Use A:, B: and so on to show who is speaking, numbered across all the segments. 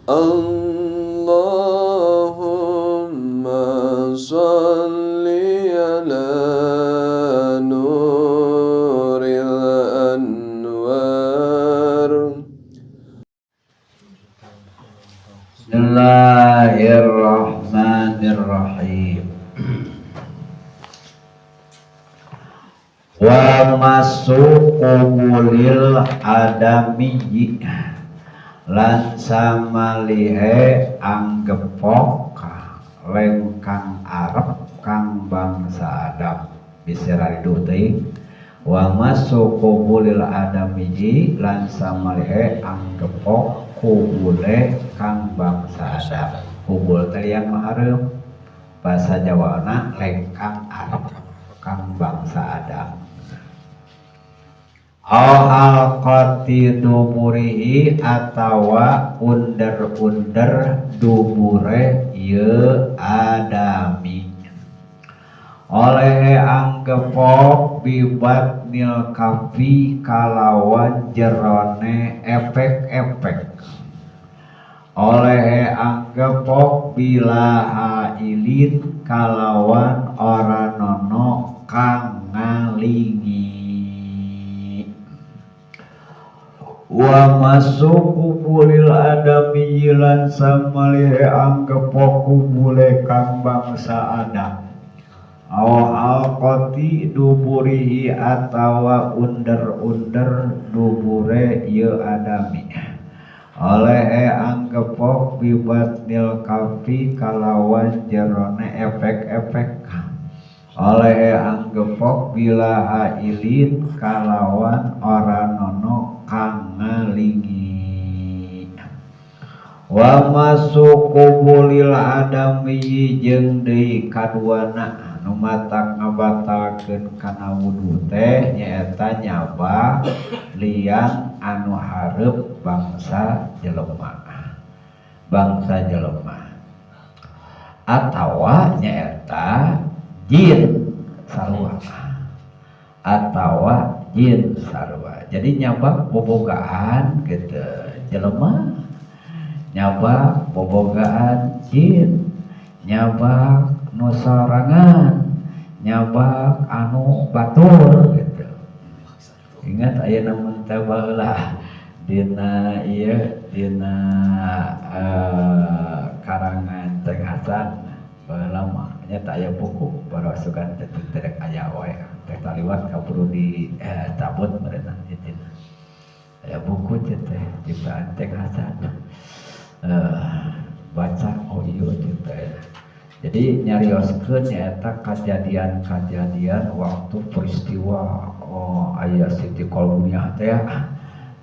A: اللهم صل على نور الأنوار.
B: Bismillahirrahmanirrahim. Wa masuqulil adamiyyi lan samalihe anggepok lengkang Arab kang bangsa Adam bisera riduh teuing. Wa masuqulil adamiyyi lan samalihe anggepok kubule kang bangsa Adam. Kubul teh yang mahareup bahasa Jawana lengkang Arab kang bangsa Adam. Au halqati duburihi atawa under-under dubure ye adami oleh anggepok bibat nil kafi kalawan jerone efek-efek oleh anggepok bila hailin kalawan ora nono kang ngalingi. Wa masuqulil adami lan samalihe anggepok kubule kang bangsa Adam. Aw alqati duburihi atawa under-under dubure ye adami oleh anggepok bibatnil kafi kalawan jerone efek-efek oleh anggepok bila hailin kalawan ora nono kang ngalingi. Wa masuqulil adami jeung deui kaduana nu matak ngabatalkeun kana wudu teh nyaeta nyaba liang anu hareup bangsa jelema, bangsa jelema atawa nyaeta jin sarua, atawa jin sarua. Jadi nyaba bobogaan gitu jelema, nyaba bobogaan jin, nyaba nu sorangan, nyabak anu batur gitu. Ingat aya namun teh baheula dina ieu dina karangan Ceng Hasan baheula mah nya teh aya buku barasukan teh teh aya wae teh taliwat kaburu di cabut meureunna itu. Aya buku teh ciptaan Ceng Hasan. Baca oh iya teh. Jadi nyarioskeun nyaeta kajadian-kajadian waktu peristiwa oh aya Siti Kolbuniah teh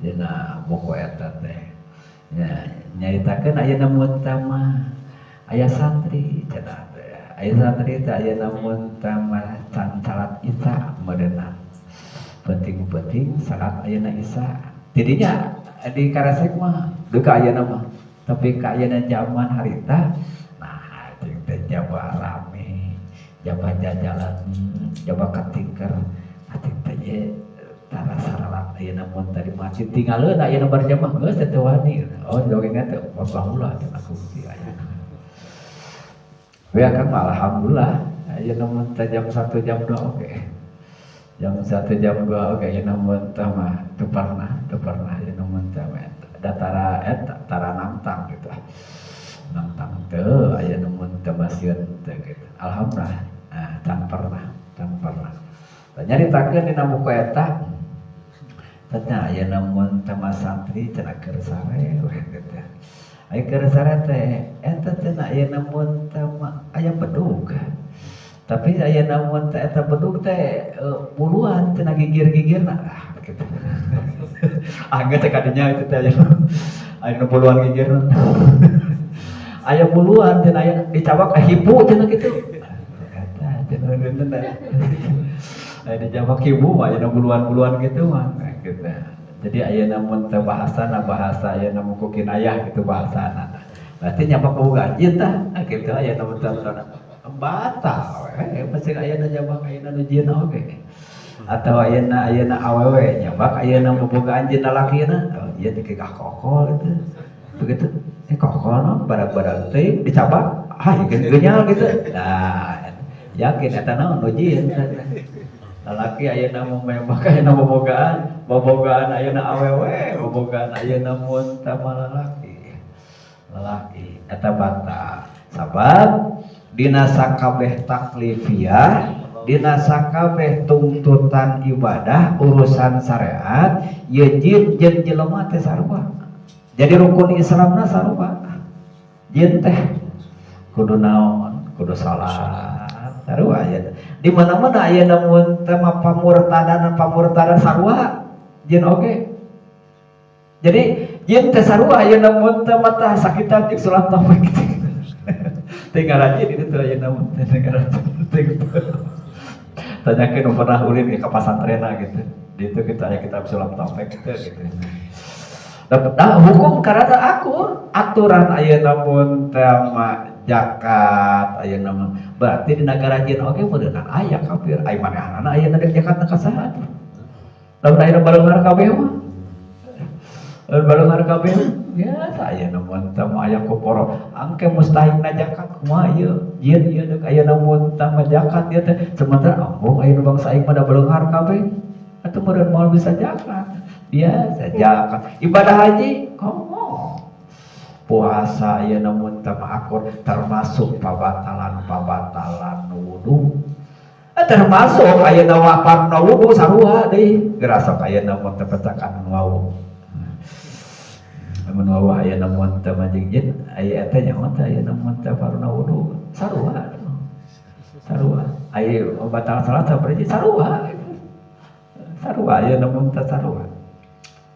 B: dina buku eta teh. Nya nyaritakeun aya mun tama aya santri cenah teh. Aya santri teh aya mun tama can salat Isya meureunna. Penting-penting salat ayeuna Isya. Tidinya di karesek mah duka ayeuna mah. Tapi ka ayeuna zaman harita jaba rame, jaba jajalan, jaba katingker, ating teh tara saralat ayeuna mun tadi masjid tinggalkeun ayeuna berjamaah geus teu wani. Oh jogging teh baheula cenah kungsi ayeuna. We kan alhamdulillah ayeuna mun teh jam 1 jam 2 oke. Jam 1 jam 2 oke ayeuna mun teh mah teu pernah ayeuna mun teh datara eta tara nantang gitu. Nantang teu aya nu mun teu masieun teu gitu. Alhamdulillah nah, can pernah. Tah nyaritakeun dina buku eta cenah aya nu mun teu mah santri cenah keur sare we gitu. Aya keur sare teh eta cenah aya nu mun teu mah aya bedug. Tapi aya nu mun teh eta bedug teh buluan cenah gigir-gigirna ah gitu. Anggeus teh kadinya itu teh aya nu buluan gigirna. Aya buluan cenah aya dicabak hipu cenah kitu. Eta cenah beunteun teh. Aya dicabak hipu mah aya buluan-buluan kitu mah gitu. Jadi aya mun teh bahasana bahasa aya mun ku kinayah gitu bahasana. Berarti nyabak boga jin tah kitu aya mun teh batal we pasti aya nyabak aya nu jin oge. Atau ayeuna ayeuna awewe nyabak ayeuna bobogaan jin lalakina oh ieu teh kekah kokol gitu. Begitu. Kokol no badag-badag teh dicabak ah genyal gitu. Nah, yakin eta naon nu jin. Lalaki ayeuna mah memang ayeuna bobogaan, bobogaan ayeuna awewe, bobogaan ayeuna mun tah lalaki. Lalaki eta batal. Sabab dina sakabeh taklifiyah, dina sakabeh tuntutan ibadah urusan syariat, ieu jin jeung jelema teh sarua. Jadi rukun Islamna sarua. Jin teh kudu naon? Kudu salat. Sarua aya. Di mana-mana aya mun teh mah pamurtadan pamurtadan sarua jin oge. Jadi jin teh sarua aya mun teh mah tah sakitan jeung sulam topeng gitu. Teh ngarajin itu tuh aya mun teh ngarajin gitu. Tanyakeun nu pernah ulin ke pasantrenna gitu. Di itu kita aya kitab sulam topeng gitu gitu. Nah, hukum karena akur aturan ayeuna mun teh mah zakat ayeuna mah berarti di negara jin oge meureunna aya kafir ai manehanana ayeuna dek zakatna ka saha atuh. Lamun ayeuna baleunghar kabeh mah. Lamun baleunghar kabeh biasa ayeuna mun teh mah aya kuporo angke mustahikna zakat kumaha ieu jin ieu deuk ayeuna mun teh mah zakat ieu teh sementara embung ayeuna bangsa aing mah da baleunghar kabeh atuh meureun moal bisa zakat. Biasa zakat ibadah haji komo puasa ayeuna mun teh mah akur termasuk pabatalan-pabatalan wudu. Termasuk ayeuna wafat wudu sarua deui gerasok ayeuna mun teh petakan wau. Lamun wau ayeuna mun teh mah jeung jin aya eta nyaho teh ayeuna mun teh faruna wudu sarua. Sarua aya batal salat sabariji sarua. Sarua ayeuna mun teh sarua.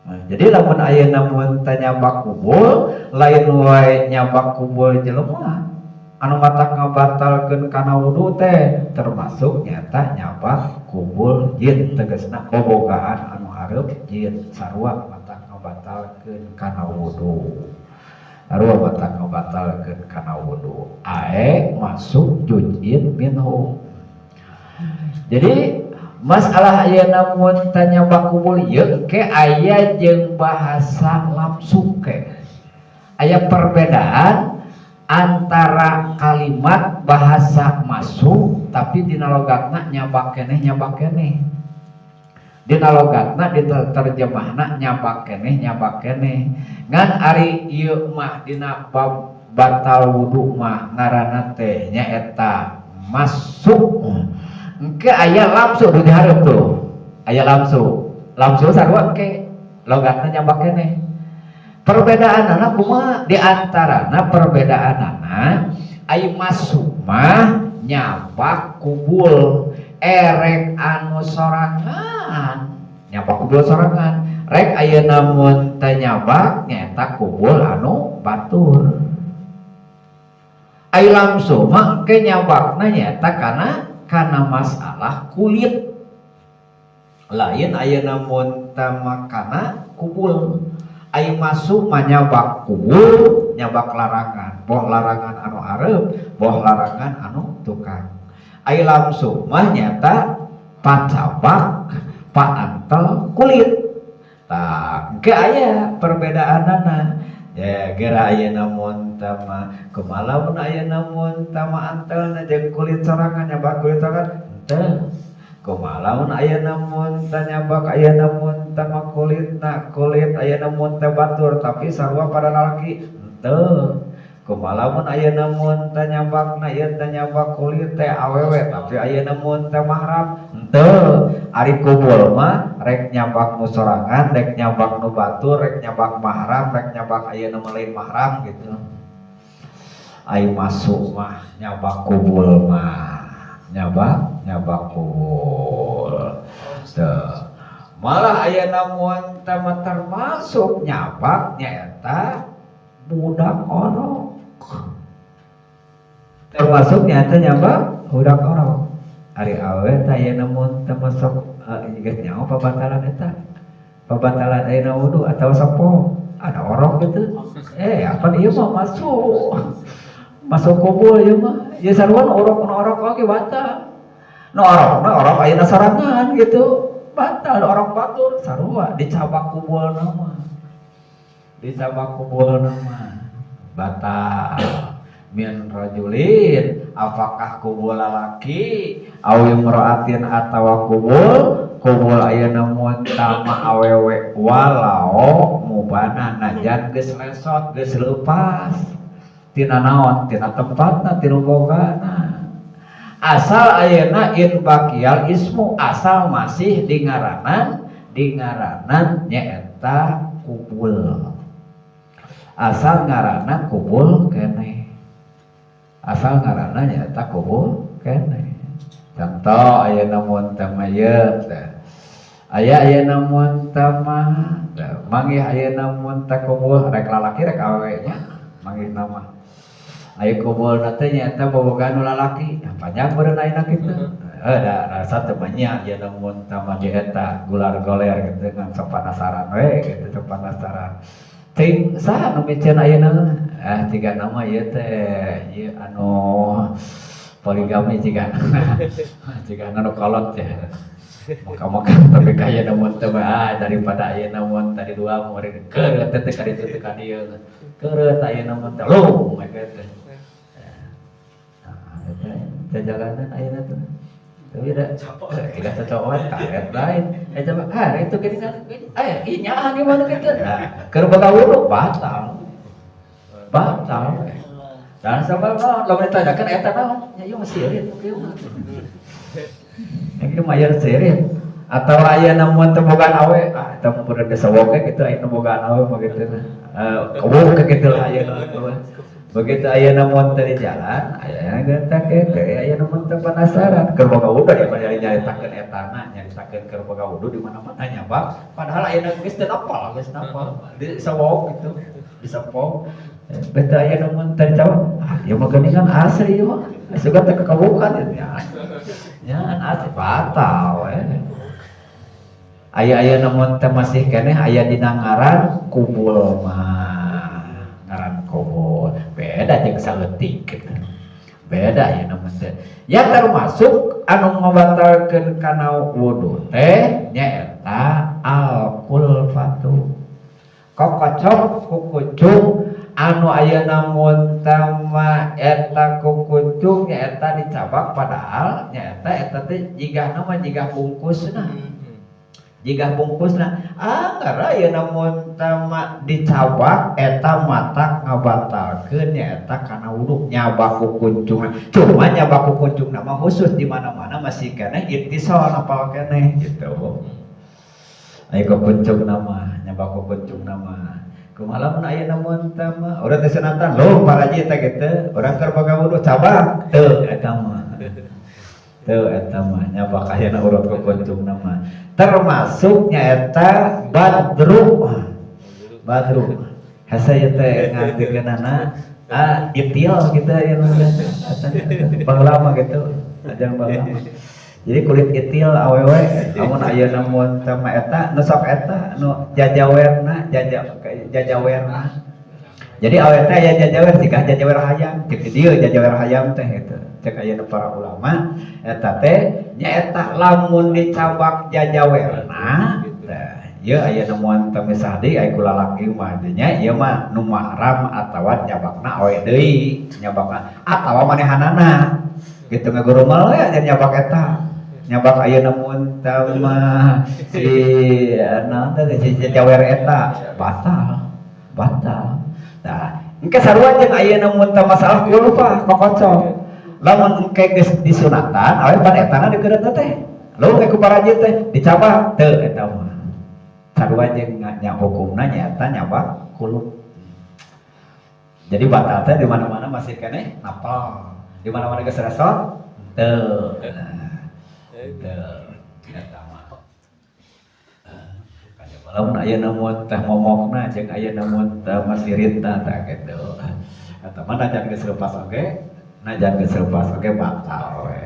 B: Nah, jadi lamun ayeuna mun teh nyabak kubul lain wae nyabak kubul jelema anu matak ngabatalkeun kana wudu teh termasuk nyata nyabak kubul jin tegasna bobogaan anu hareup jin sarua matak ngabatalkeun kana wudu. Sarua matak ngabatalkeun kana wudu ae masuk juz'in minhu. Jadi masalah ayeuna mun teh nyabak kubul ieu ke aya jeung bahasa lamsuk ke. Aya perbedaan antara kalimat bahasa masuk tapi dina logatna nyabak keneh nyabak keneh. Dina logatna diterjemahna nyabak keneh nyabak keneh. Ngan ari ieu mah dina bab batal wudu mah ngaranna teh nyaeta masuk. Engke aya lamsu di hareup tuh. Aya lamsu. Lamsu sarua engke logatna nyabak keneh. Perbedaanana kumaha? Di antarana perbedaanana ai masuk mah nyabak kubul erek anu sorangan. Nyabak kubul sorangan. Rek ayeuna mun teh nyabak nyaeta kubul anu batur. Ai lamsu mah engke nyabakna nyaeta kana masalah kulit. Lain ayeuna mun teh kana kubul. Ai masuk mah nyabak kubul, nyabak larangan, boh larangan anu hareup, boh larangan anu tukang. Ai lamsu mah nyata pacabak, paantel kulit. Tah, engke aya perbedaanana. Ya gera ayeuna mun teh mah kumaha lamun ayeuna mun teh mah antelna jeung kulit sorangan nyabak kulit sorangan henteu. Kumaha lamun ayeuna mun teh nyabak ayeuna mun teh mah kulitna kulit ayeuna mun teh batur tapi sarua pada lalaki henteu. Kumaha lamun ayeuna mun teh nyabakna ieu teh nyabak kulit teh awewe tapi ayeuna mun teh mahram henteu. Ari kubul mah rek nyabak nu sorangan, rek nyabak nu batur, rek nyabak mahram, rek nyabak ayeuna mah lain mahram gitu. Ai masuk mah nyabak kubul mah nyabak kubul. Tuh. Malah ayeuna mun teh mah termasuk nyabak nyaeta budak orok. Termasuk nyaeta nyabak budak orok. Ari awewe teh ayeuna mun teh masuk geus nyaho pabatalan eta. Pabatalan ayeuna wudu atawa sok poho. Ada orok gitu. Apa ieu mah masuk. Masuk kubul ieu mah. Ya sarua nu orok nu orok oge batal. Nu orok nu orok ayeuna sorangan gitu. Batal nu orok batur sarua dicabak kubulna mah. Dicabak kubulna mah. Batal. Min rajulin apakah kubul lalaki aw imra'atin atawa kubul ayeuna mun tama awewe walau mubana najan geus lesot geus leupas tina naon tina tempatna tina bogana asal ayeuna in baqial ismu asal masih di ngaranan nyaeta kubul asal ngaranna kubul keneh asal ngaranna nyaeta kubul keneh. Contoh ayeuna mun teh mah ieu teh aya ayeuna mun teh mah manggih ayeuna mun teh kubul rek lalaki rek awewe nya manggih nama aya kubul teh nyaeta bobogaan nu lalaki panjang meureun ayeuna kitu da rasa teu banyak ayeuna mun teh mah di eta gular goler kitu ngan sok panasaran we kitu sok panasaran ting saha nu miceun ayeuna tiga nama ieu teh ieu anu poligami jiga anu kolot ya maka tapi kaya namun teh daripada ayeuna mun tadi dua murid keur teh teh ka ditu teh ka dieu keur ayeuna mun teh lu mereka teh nah eta jalanan ayeuna teh tapi da tidak cocokan karet lain eta mah itu gini kan ih nyaah gimana kitu nah keur boga wudu batal dan sabab lamun ditanyakeun eta naon nya ieu mah sirit kieu mah ieu mah sirit atau aya mun teu bogaan awe eta mah bener geus woge kitu aya nu bogaan awe mah kitu kewuk kitu lah aya begitu aya mun teu di jalan aya geus teh aya mun teu penasaran keur boga wudu di mana nyaritakeun etana nyaritakeun keur boga wudu di mana-mana nyabak padahal aya geus teu napal di sawok kitu di sapok beta aya mun teu dicawak ieu mah geuningan asli ieu mah sugan teh kekawukan ya nya asli batal we aya-aya namun teh masih keneh aya dina ngaran kubul mah ngaran kubul beda jeung saeutik kitu beda aya namun teh ya termasuk anu ngabatalkeun kana wudu teh nyaeta al-kulfatu kokocok kukucung anu ayeuna mun tama eta kukucung nyaeta dicabak padahal nyaeta eta teh jigahna mah jigah bungkusna anggar ayeuna mun tama dicabak eta matak ngabatalkeun nyaeta kana wudu nyabak kukuncungna cuma nyabak kukuncungna mah khusus di mana-mana masih keneh ittisal napal keneh gitu aya kukuncungna mah nyabak kukuncungna mah kumaha lamun ayeuna mun tama urang teh sunatan lho paraji teh kitu urang keur boga wudu cabak teu eta mah teu eta mah nyabak ayeuna urut kukuncungna mah termasuk nyaeta badru hese ieu teh ngartikeunana itil kitu ayeuna baheula mah kitu ajaran baheula mah jadi kulit itil awewe lamun ayeuna mun teh mah eta nu sok eta nu jajawerna jajawerna jadi awewe teh aya jajawer jika jajawer hayam cek di dieu jajawer hayam teh kitu cek ayeuna para ulama eta teh nyaeta lamun dicabak jajawerna tah ieu ayeuna mun teh misah deui aya ku lalaki mah nya ieu mah nu mahram atawa nyabakna awe deui nyabakna atawa manehanana kitu ngagurumel we nyabak eta nyabak ayeuna mun teh mah si naon teh si jajawer eta batal nah engke sarua jeung ayeuna mun teh masalah kulfa kokocok lamun engke geus disunatan awe pan etana dikeureup teh leuh ku paraji teh dicabak teu eta mah sarua jeung nya hukumna nyaeta nyabak kulub jadi batal teh di mana-mana masih keneh napal di mana-mana geus resot teu teu eta mah lamun ayeuna mun teh momokna jeung ayeuna mun teh masiritna tah kitu eta mah najan geus leupas oge najan geus leupas oge batal we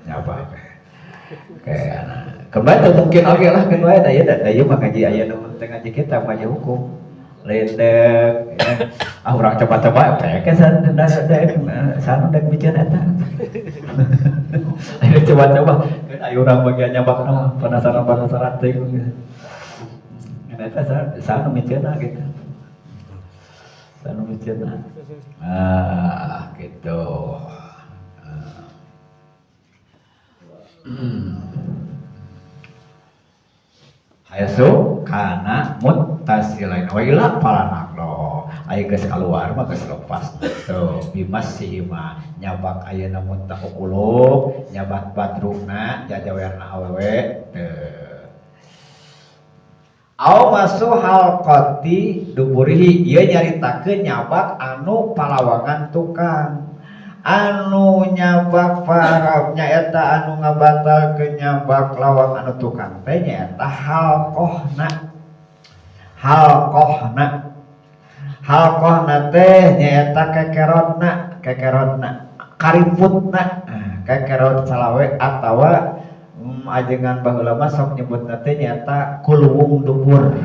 B: nyabak we oke nah kembali teu mungkin oge lah keun wae da ieu da ieu mah ngaji ayeuna mun teh ngaji kita ngaji hukum lain dek ah urang coba-coba teh san dek miceun eta ayo coba-coba kan ayo urang bagian nyabak mah penasaran-penasaran teh eta san miceunna gitu. Sanu masjidna. Ah, gitu. Hayasu kana muttasilain wa ila falanaklo aya geus kaluar mah geus lepas teu bimas sihima nyabak ayeuna mun teu kukuluk nyabak badrungna jajawerna awewe teu au masu halqati duburihi ieu nyaritakeun nyabak anu palawangan tukang anu nyabak parab nyaeta anu ngabatalkeun nyabak lawang anu tukang teh nyaeta halqahna halqahna halqahna teh nyaeta kekerotna kekerotna kariputna kekerot salawe atawa ajengan baheula mah sok nyebutna teh nyaeta kuluwung dubur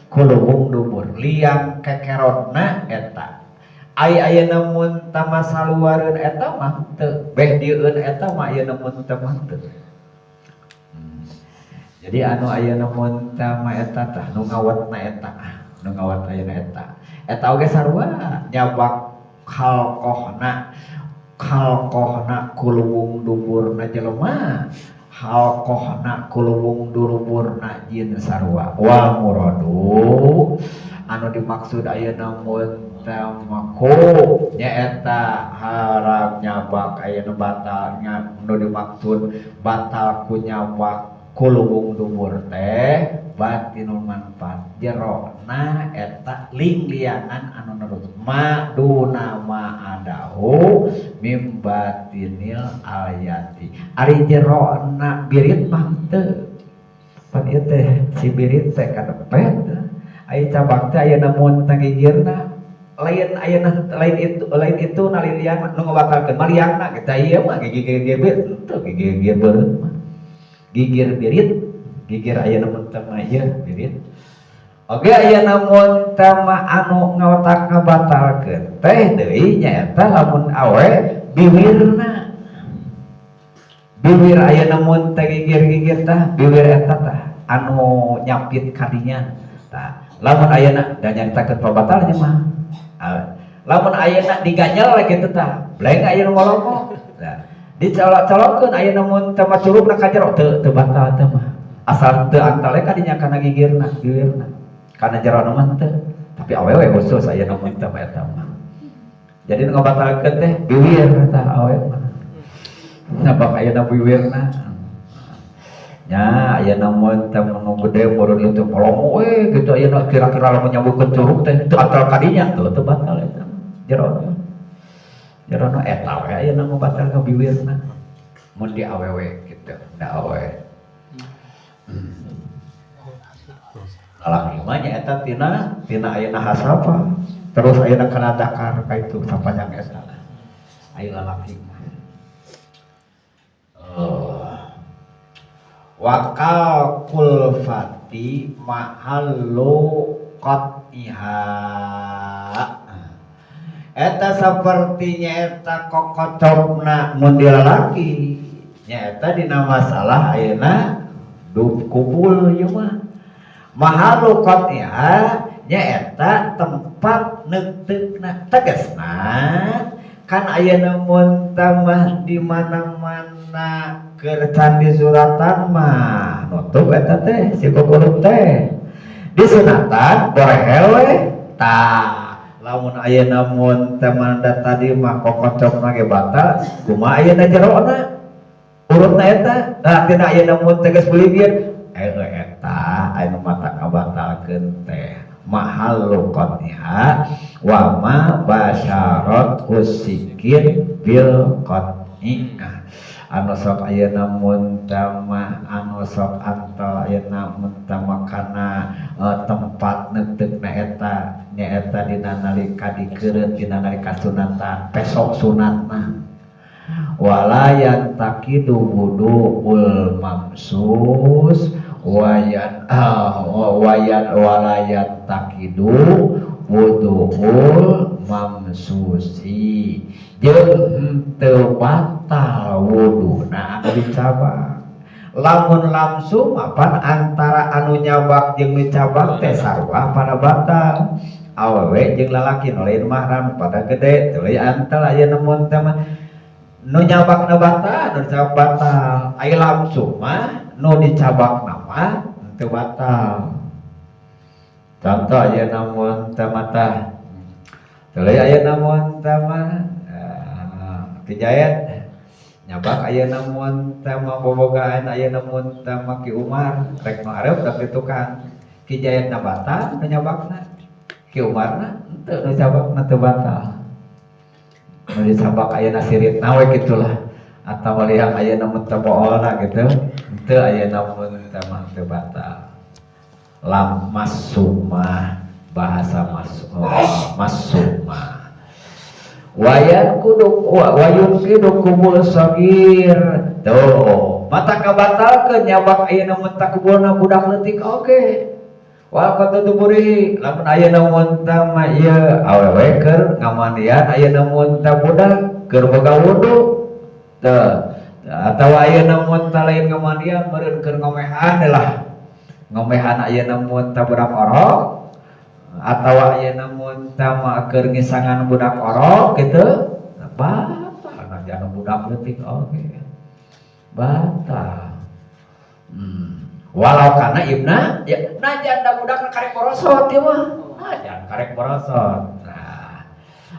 B: kuluwung dubur liang kekerotna eta ai ayeuna mun tamasaluareun eta mah teu beh dieun eta mah ayeuna mun teu mah teu. Jadi anu ayeuna mun teu mah eta tah nu ngawatna eta nu ngawat ayeuna eta eta oge sarua nyabak halqahna halqahna kuluwung duburna jelema halqahna kuluwung duburna jin sarua wa muradu anu dimaksud ayeuna mun mako nyaeta harap nyabak ayeuna batalnya nu dimaksud batal ku nyabak kuluwung dubur teh batinul manfaat jerona eta lingliangan anu nurut ma duna ma adahu mim batinil ayati ari jerona birit mah teu pan ieu teh si birit teh kadepet aya cabang teh ayeuna mun teh gigirna lain ayeuna lain itu naliliang nu ngabatalkeun mah liangna kita ieu mah gigir birit teu gigir beureut mah gigir birit gigir ayeuna mun teh mah ieu birit oge ayeuna mun teh mah anu ngaotak ngabatalkeun teh deui nyaeta lamun awe biwirna biwir ayeuna mun teh gigir-gigir tah biwir eta tah anu nyapit kadinya tah lamun ayeuna da nyaritakeun pabatalnya mah lamun ayeuna diganyel kitu tah bleng ayeuna ngolongo tah dicolok-colokkeun ayeuna mun teh mah curugna ka jero teu teu batal teh mah asal teu antale kadinya kana gigirna biwirna kana jerona mah teu tapi awewe khusus ayeuna mun teh mah eta mah jadi nu ngabatalkeun teh biwir tah awewe mah nabak ayeuna biwirna nya ayeuna mun teh nu gede meureun leutik ngolongo we kitu ayeuna kira-kira lamun nyambungkeun curug teh teu antal kadinya teu teu batal eta jerona jerona eta we ayeuna mah batal ka biwirna mun di awewe kitu da awewe lalaki mah nya eta tina tina ayeuna hasapa terus ayeuna kana dakar ka itu sapanjang eta aya lalaki mah wakal kulfati mahallu qat'iha eta sapertinya eta kokocopna mun dilalaki nyaeta dina masalah ayeuna dub kubul ieu mah mahallu qat'iha nyaeta tempat neuteukeuna tegasna kan ayeuna mun tambah di mana-mana keur candi suratan mah nutup eta teh si kukuluk teh disunatan borehel we tah lamun ayeuna mun teh manda tadi mah kokocopna ge batal kumaha ayeuna jerona urutna eta tah tina ayeuna mun teh geus beligir eta anu mata kabatalkeun teh mahallu qat'iha wa ma basyarat usikin bil qat'i anu sok ayeuna mun mah anu sok antal ayeuna mun mah kana tempat neuteukna eta nyaeta dina nalika dikeureut dina nalika sunatan pesok sunatna walayan takidu wudu'ul mamsus wayan wayan walayan takidu wudu'ul mamsusi jeung teu batal wuduna anu dicabak lamun langsung mapan antara anu nyabak jeung dicabak teh sarua pada batal Awewe jeung lalaki nu lain mahram pada gede tuluy antel aya mun teh mah nu nyabakna batal, nu dicabak batal. Ai lamsu mah nu dicabakna mah teu batal. Contoh aya mun teh mah tah tuluy aya mun teh mah Ki Jayat nyabak aya mun teh mah bobogaan aya mun teh mah Ki Umar rek nu areup da tukang. Ki Jayatna batal nu nyabakna, Ki Umarna henteu, nu cabakna teu batal. Nu dicabak ayeuna siritna we kitulah atawa liang ayeuna mun teu boolna gitu henteu ayeuna mun teh mah teu batal. Lam masumah bahasa masumah wayan kudu wayun kudu kubul sagir tuh mata kabatalkeun nyabak ayeuna mun teh kubulna budak leutik oge. Wal qad duburi lamun ayeuna mun teh mah ieu awewe keur ngamandian ayeuna mun teh budak keur boga wudu teu atawa ayeuna mun teh lain ngamandian meureun keur ngomehan lah ngomehan ayeuna mun teh budak orok atawa ayeuna mun teh mah keur ngisangan budak orok gitu batal najan budak leutik oge batal. Walau kana ibna ya najan da budak karek borosot ieu mah najan karek borosot. Nah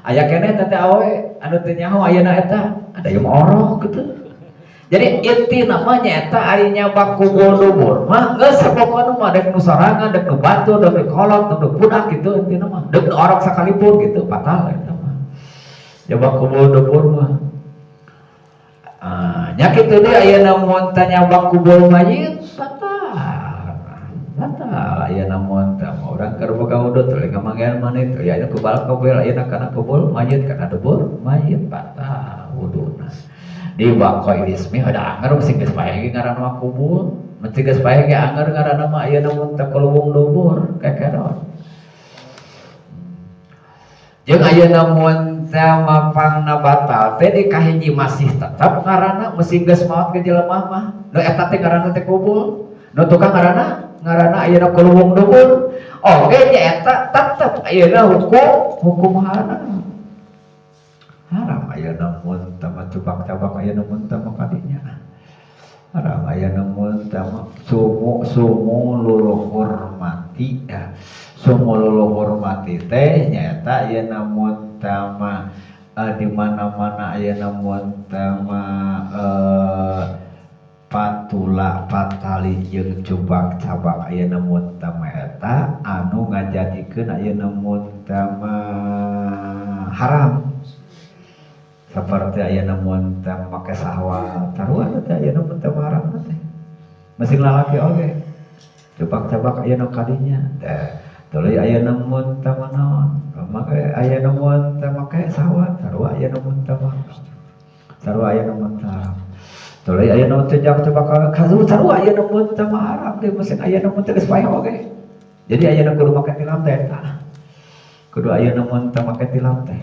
B: aya keneh teh awe anu teu nyaho ayeuna eta ada ieu mah orok gitu. Jadi inti namanya eta ari nyabak kubul dubur mah geus sapokona mah dek nu sorangan dek nu batur dek nu kolot dek nu budak gitu intina mah dek nu orok sakalipun gitu batal eta mah nyabak kubul dubur mah. Nya kitu deui ayeuna mun teh nyabak kubul mayit batal. Batal ayeuna mun teh urang keur boga wudu tuluy ngamanggihan maneh teh aya kubal kubul ayeuna kana kubul mayit kana dubur mayit batal wuduna. Di baqail ismi ada anger sing geus paeh ge ngaranna mah kubul, mun geus paeh ge anger ngaranna mah ayeuna mun teh kulubung dubur kekeron. Jeung ayeuna mun teh mapangna batal teh di kahiji masih tetep ngaranna mesti geus maot ge jelema mah. Nu eta teh ngaranna teh kubul, nu tukang ngaranna ngaranna ayeuna kulubung dubur. Oge nya eta tetep ayeuna hukum haram. Haram ayeuna mun teh mah cubak-cabak ayeuna mun teh mah kadinya. Haram ayeuna mun teh mah sumu luluhur mati ya. Sumu luluhur mati teh nyaeta ayeuna mun teh mah di mana-mana ayeuna mun teh mah patula patali jeung cubak-cabak ayeuna mun teh mah eta anu ngajadikeun ayeuna mun teh mah haram. Seperti ayeuna mun teh make sahwat sarua teh ayeuna mun teh haram teh. Masih lalaki oge cubak-cabak ayeuna kadinya teh tuluy ayeuna mun teh mah naon make ayeuna mun teh make sahwat sarua ayeuna mun teh mah sarua ayeuna mun teh haram. Tuluy ayeuna mun teh cubak-cabak kazu sarua ayeuna mun teh mah haram teh mesin ayeuna mun teh geus paeh oge. Jadi ayeuna kudu make tilam teh eta. Kudu ayeuna mun teh make tilam teh.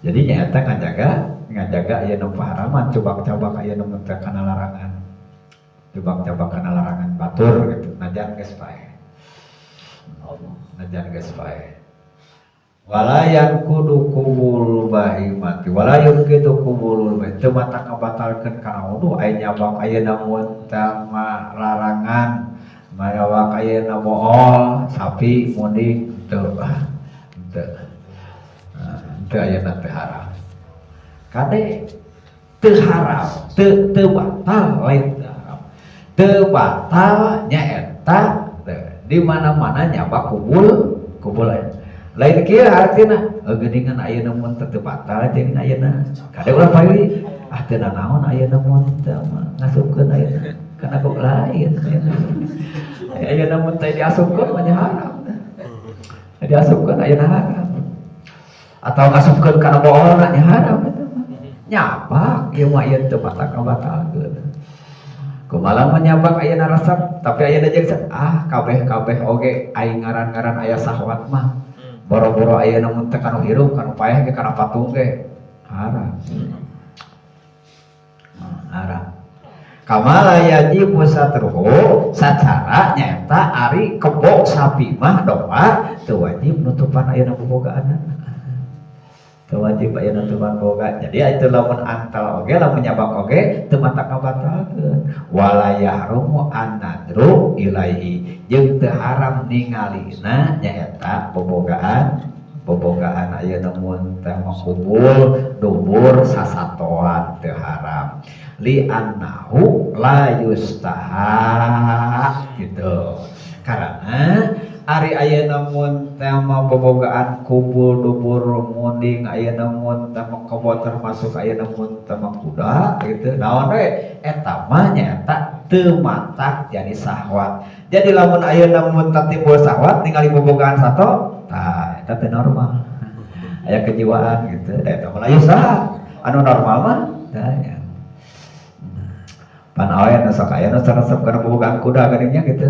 B: Jadi nyata ngajaga ayeuna paharaman cubak-cabak ayeuna mun teh kana larangan. Cubak-cabak kana larangan batur gitu najan geus paeh. Najan geus paeh. Walayan kudu kubul bahimati walayan kitu kubul bahimati teu mata kabatalkeun kana wudu aya nyabak ayeuna mun teh mah larangan mayawak ayeuna bool sapi munding teu teu teu ayeuna teh haram. Kade teu haram teu batal lain teu haram. Teu batal nyaeta di mana-mana nyabak kubul lain. Lain kieu artina geuningan ayeuna mun teu batal jeung ayeuna. Kade ulah pauli ah teu nanaon ayeuna mun teu ngasupkeun ayeuna kana kok lain ayeuna. Ayeuna mun teh diasupkeun mah nya haram. Diasupkeun ayeuna haram. Atau ngasupkeun kana boolna nya haram eta mah. Nyabak ieu mah ieu teu batal kabatalkeun. Kumaha mah nyabak ayeuna resep tapi ayeuna jeung kabeh-kabeh oge aing ngaran-ngaran aya sahwat mah. Boro-boro ayeuna mun teh kanu hirup kanu paeh ge kana patung ge haram. Haram. Kamala yajibu satruhu sacara nyaeta ari kebo sapi mah domba teu wajib nutupan ayeuna bobogaanna. Teu wajib ayeuna nutupan boga. Jadi itu lamun antal oge lamun nyabak oge teu matak kabatalkeun. Wala yahrumu an-nadru ilaihi jeung teu haram ningalina nyaeta bobogaan bobogaan ayeuna mun teh kubul dubur sasatoan teu haram. Li annahu la yustaha gitu. Karena ari ayeuna mun teh bobogaan kubul dubur munding ayeuna mun teh kebo termasuk ayeuna mun teh kuda gitu. Naon we eta mah nyaeta teu matak jadi sahwat. Jadi lamun ayeuna mun teh timbul sahwat ningali bobogaan sato, tah eta teu normal. Aya kejiwaan gitu. Da eta mah la yustaha. Anu normal mah tah ya. Pan awe nu sok aya nu resep kana bobogaan kuda geuning gitu.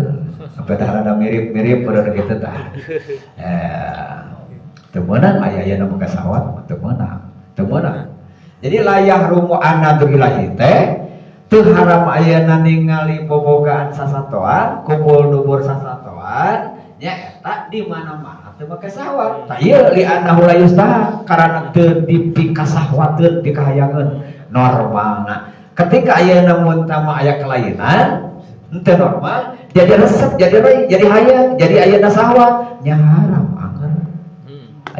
B: Sampai tah rada mirip-mirip udah gitu tah. Teu meunang aya aya nu boga sahwat teu meunang. Teu meunang. Jadi layah rumu anadru ilahi teh teu haram ayeuna ningali bobogaan sasatoan, kumpul dubur sasatoan, nya eta di mana-mana teu make sahwat. Tah ieu li annahu la yustaha karana teu dipikasahwateun dikahayangeun normalna. Ketika ayeuna mun tama aya kelainan henteu normal, jadi resep, jadi rai, jadi hayang, jadi ayeuna sahwat, nya haram anger.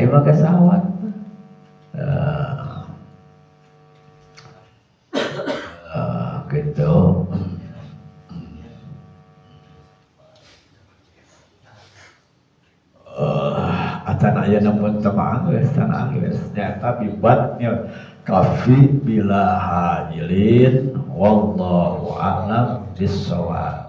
B: Ayo make sahwat. Gitu. Atan ayeuna mun tama anggeus, tanah anggeus nyata bibatnya kafi bila hajilin wallahu a'lam bissawab.